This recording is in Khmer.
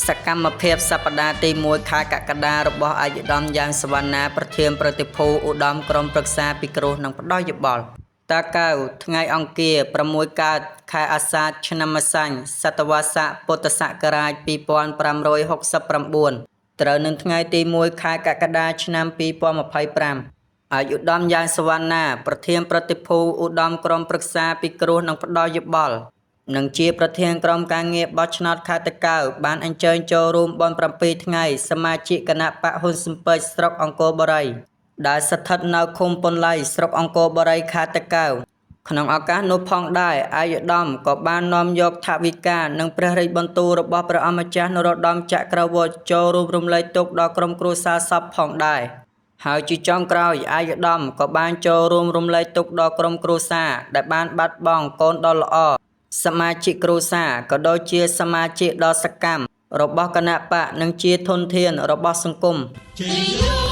សកម្មភាពសប្តាហ៍ទី1ខែកក្កដារបស់ឯកឧត្តមយ៉ាងសវណ្ណាប្រធានប្រតិភូឧត្តមក្រុមប្រឹក្សាពិគ្រោះនិងផ្ដល់យោបល់តាកៅថ្ងៃអង្គារ6កើតខែអាសាឍឆ្នាំម្សាញ់សតវស័កពុទ្ធសករាជ2569ត្រូវនឹងថ្ងៃទី1ខែកក្កដាឆ្នាំ2025ឯកឧត្តមយ៉ាងសវណ្ណាប្រធានប្រតិភូឧត្តមក្រុមប្រឹក្សាពិគ្រោះនិងផ្ដល់យោបល់និងជាប្រធានក្រុមការងារបោះឆ្នោតខេត្តតាកែវបានអញ្ជើញចូលរួមបុណ្យ7ថ្ងៃសមាជិកគណបក្សហ៊ុនស៊ិនប៉ិចស្រុកអង្គរបុរីដែលស្ថិតនៅឃុំពន្លៃស្រុកអង្គរបុរីខេត្តតាកែវក្នុងឱកាសនោះផងដែរឯកឧត្តមក៏បាននាំយកថវិកានិងព្រះរាជបន្ទូលរបស់ព្រះអម្ចាស់នរោត្តមចក្រវត្តចូលរួមរំលែកទុក្ខដល់ក្រុមគ្រួសារសពផងដែរហើយជាចុងក្រោយឯកឧត្តមក៏បានចូលរួមរំលែកទុក្ខដល់ក្រុមគ្រួសារដែលបានបាត់បង់កូនដ៏ល្អសមាជិកគ្រួសារក៏ដូចជាសមាជិកដ៏សកម្មរបស់គណបក្សនិងជាធនធានរបស់សង្គម ជ័យយោ